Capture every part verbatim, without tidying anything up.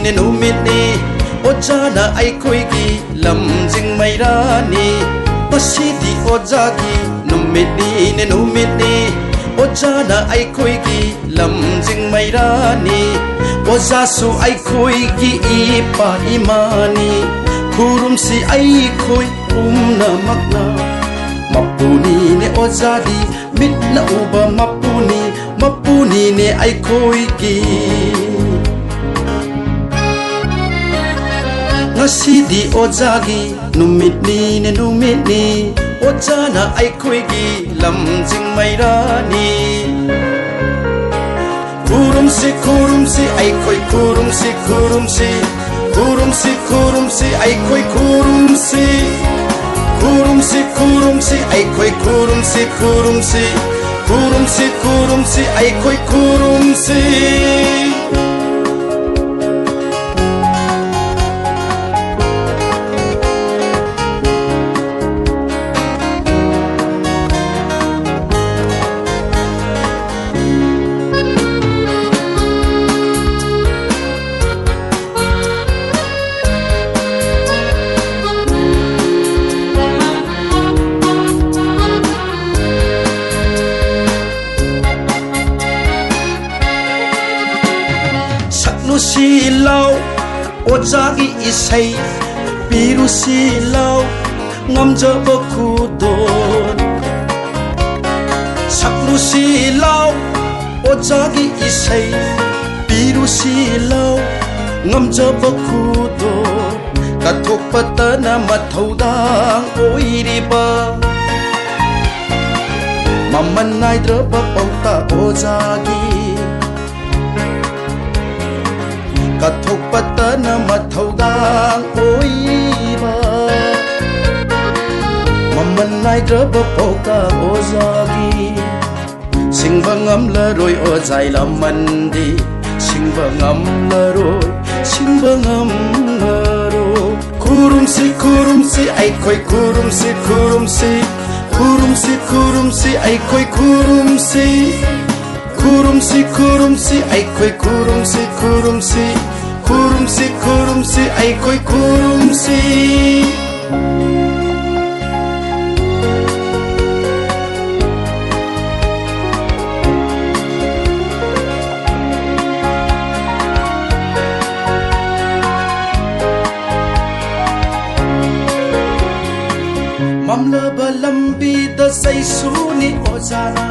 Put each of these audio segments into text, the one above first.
ꯅꯦ ꯅꯨꯃꯤꯠꯅꯤ, ꯑꯣꯖꯥꯅ ꯑꯩꯈꯣꯏꯒꯤ ꯂꯝꯖꯤꯡ ꯃꯩꯔꯥꯅꯤ꯫ ꯉꯁꯤꯗꯤ ꯑꯣꯖꯥꯒꯤ ꯅꯨꯃꯤꯠꯅꯤꯅꯦ, ꯅꯨꯃꯤꯠꯅꯤ, ꯑꯣꯖꯥꯅ ꯑꯩꯈꯣꯏꯒꯤ ꯂꯝꯖꯤꯡ ꯃꯩꯔꯥꯅꯤ꯫ ꯑꯣꯖꯥꯁꯨ ꯑꯩꯈꯣꯏꯒꯤ ꯏꯄꯥ ꯏꯃꯥꯅꯤ꯫ ꯈꯨꯔꯨꯝꯁꯤ ꯑꯩꯈꯣꯏ ꯄꯨꯝꯅꯃꯛꯅ꯫ ꯃꯄꯨꯅꯤꯅꯦ ꯑꯣꯖꯥꯗꯤ, ꯃꯤꯠꯅ ꯎꯕ ꯃꯄꯨꯅꯤ, ꯃꯄꯨꯅꯤꯅꯦ ꯑꯩꯈꯣꯏꯒꯤ꯫ ꯉꯁꯤꯗꯤ ꯑꯣꯖꯥꯒꯤ ꯅꯨꯃꯤꯠꯅꯤꯅꯦ, ꯅꯨꯃꯤꯠꯅꯤ, ꯑꯣꯖꯥꯅ ꯑꯩꯈꯣꯏꯒꯤ ꯂꯝꯖꯤꯡ ꯃꯩꯔꯥꯅꯤ꯫ ꯈꯨꯔꯨꯝꯁꯤ, ꯈꯨꯔꯨꯝꯁꯤ, ꯑꯩꯈꯣꯏ ꯈꯨꯔꯨꯝꯁꯤ, ꯈꯨꯔꯨꯝꯁꯤ, ꯈꯨꯔꯨꯝꯁꯤ, ꯈꯨꯔꯨꯝꯁꯤ, ꯑꯩꯈꯣꯏ ꯈꯨꯔꯨꯝꯁꯤ꯫ ꯈꯨꯔꯨꯝꯁꯤ, ꯈꯨꯔꯨꯝꯁꯤ, ꯑꯩꯈꯣꯏ ꯈꯨꯔꯨꯝꯁꯤ, ꯈꯨꯔꯨꯝꯁꯤ, ꯈꯨꯔꯨꯝꯁꯤ, ꯈꯨꯔꯨꯝꯁꯤ, ꯑꯩꯈꯣꯏ ꯈꯨꯔꯨꯝꯁꯤ꯫ ꯁꯛꯂꯨꯁꯤ ꯂꯥꯎ ꯑꯣꯖꯥꯒꯤ ꯏꯁꯩ, ꯄꯤꯔꯨꯁꯤ ꯂꯥꯎ ꯉꯝꯖꯕ ꯈꯨꯗꯣꯜ꯫ ꯁꯛꯂꯨꯁꯤ ꯂꯥꯎ ꯑꯣꯖꯥꯒꯤ ꯏꯁꯩ, ꯄꯤꯔꯨꯁꯤ ꯂꯥꯎ ꯉꯝꯖꯕ ꯈꯨꯗꯣꯜ꯫ ꯀꯠꯊꯣꯛꯄꯇꯅ ꯃꯊꯧꯗꯥꯡ ꯑꯣꯏꯔꯤꯕ ꯃꯃꯜ ꯅꯥꯏꯗ꯭ꯔꯕ ꯄꯥꯎꯇꯥꯛ ꯑꯣꯖꯥꯒꯤ꯫ ꯀꯠꯊꯣꯛꯄꯇꯅ ꯃꯊꯧꯗꯥꯡ ꯑꯣꯏꯕ ꯃꯃꯜ ꯅꯥꯏꯗ꯭ꯔꯕ ꯄꯥꯎꯇꯥꯛ ꯑꯣꯖꯥꯒꯤ꯫ ꯁꯤꯡꯕ ꯉꯝꯂꯔꯣꯏ ꯑꯣꯖꯥꯏ ꯂꯃꯟꯗꯤ, ꯁꯤꯡꯕ ꯉꯝꯂꯔꯣꯏ, ꯁꯤꯡꯕ ꯉꯝꯂꯔꯣꯏ꯫ ꯈꯨꯔꯨꯝꯁꯤ, ꯈꯨꯔꯨꯝꯁꯤ, ꯑꯩꯈꯣꯏ ꯈꯨꯔꯨꯝꯁꯤ, ꯈꯨꯔꯨꯝꯁꯤ꯫ ꯈꯨꯔꯨꯝꯁꯤ, ꯈꯨꯔꯨꯝꯁꯤ, ꯑꯩꯈꯣꯏ ꯈꯨꯔꯨꯝꯁꯤ꯫ ꯈꯨꯔꯨꯝꯁꯤ, ꯈꯨꯔꯨꯝꯁꯤ, ꯑꯩꯈꯣꯏ ꯈꯨꯔꯨꯝꯁꯤ, ꯈꯨꯔꯨꯝꯁꯤ꯫ ꯈꯨꯔꯨꯝꯁꯤ, ꯈꯨꯔꯨꯝꯁꯤ, ꯑꯩꯈꯣꯏ ꯈꯨꯔꯨꯝꯁꯤ꯫ ꯃꯝꯂꯕ ꯂꯝꯕꯤꯗ ꯆꯩꯁꯨꯅꯤ ꯑꯣꯖꯥꯅ,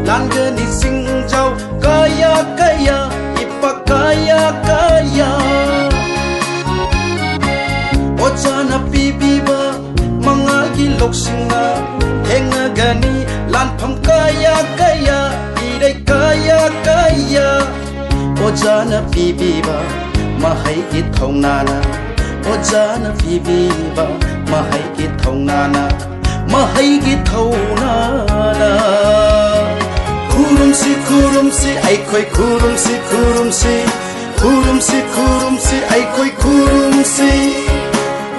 ꯂꯥꯟꯒꯅꯤ ꯆꯤꯡꯖꯥꯎ ꯀꯌꯥ ꯀꯌꯥ, ꯏꯄꯥꯛ ꯀꯌꯥ ꯀꯌꯥ꯫ ꯑꯣꯖꯥꯅ ꯄꯤꯕꯤꯕ ꯃꯉꯥꯜꯒꯤ ꯂꯧꯁꯤꯡꯅ ꯊꯦꯡꯅꯒꯅꯤ ꯂꯥꯟꯐꯝ ꯀꯌꯥ ꯀꯌꯥ, ꯏꯔꯩ ꯀꯌꯥ ꯀꯌꯥ꯫ ꯑꯣꯖꯥꯅ ꯄꯤꯕꯤꯕ ꯃꯍꯩꯒꯤ ꯊꯧꯅꯥꯅ, ꯑꯣꯖꯥꯅ ꯄꯤꯕꯤꯕ ꯃꯍꯩꯒꯤ ꯊꯧꯅꯥꯅ, ꯃꯍꯩꯒꯤ ꯊꯧꯅꯥꯅ꯫ ꯈꯨꯔꯨꯝꯁꯤ, ꯈꯨꯔꯨꯝꯁꯤ, ꯑꯩꯈꯣꯏ ꯈꯨꯔꯨꯝꯁꯤ, ꯈꯨꯔꯨꯝꯁꯤ꯫ ꯈꯨꯔꯨꯝꯁꯤ, ꯈꯨꯔꯨꯝꯁꯤ, ꯑꯩꯈꯣꯏ ꯈꯨꯔꯨꯝꯁꯤ꯫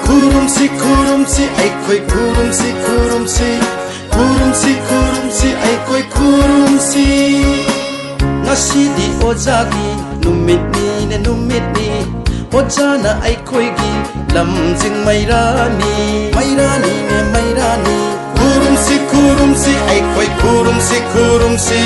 ꯈꯨꯔꯨꯝꯁꯤ, ꯈꯨꯔꯨꯝꯁꯤ, ꯑꯩꯈꯣꯏ ꯈꯨꯔꯨꯝꯁꯤ, ꯈꯨꯔꯨꯝꯁꯤ꯫ ꯈꯨꯔꯨꯝꯁꯤ, ꯈꯨꯔꯨꯝꯁꯤ, ꯑꯩꯈꯣꯏ ꯈꯨꯔꯨꯝꯁꯤ꯫ ꯉꯁꯤꯗꯤ ꯑꯣꯖꯥꯒꯤ ꯅꯨꯃꯤꯠꯅꯤꯅꯦ, ꯅꯨꯃꯤꯠꯅꯤ꯫ ꯑꯣꯖꯥꯅ ꯑꯩꯈꯣꯏꯒꯤ ꯂꯝꯖꯤꯡ ꯃꯩꯔꯥꯅꯤ, ꯃꯩꯔꯥꯅꯤꯅꯦ, ꯃꯩꯔꯥꯅꯤ꯫ ꯈꯨꯔꯨꯝꯁꯤ, ꯈꯨꯔꯨꯝꯁꯤ, ꯑꯩꯈꯣꯏ ꯈꯨꯔꯨꯝꯁꯤ, ꯈꯨꯔꯨꯝꯁꯤ꯫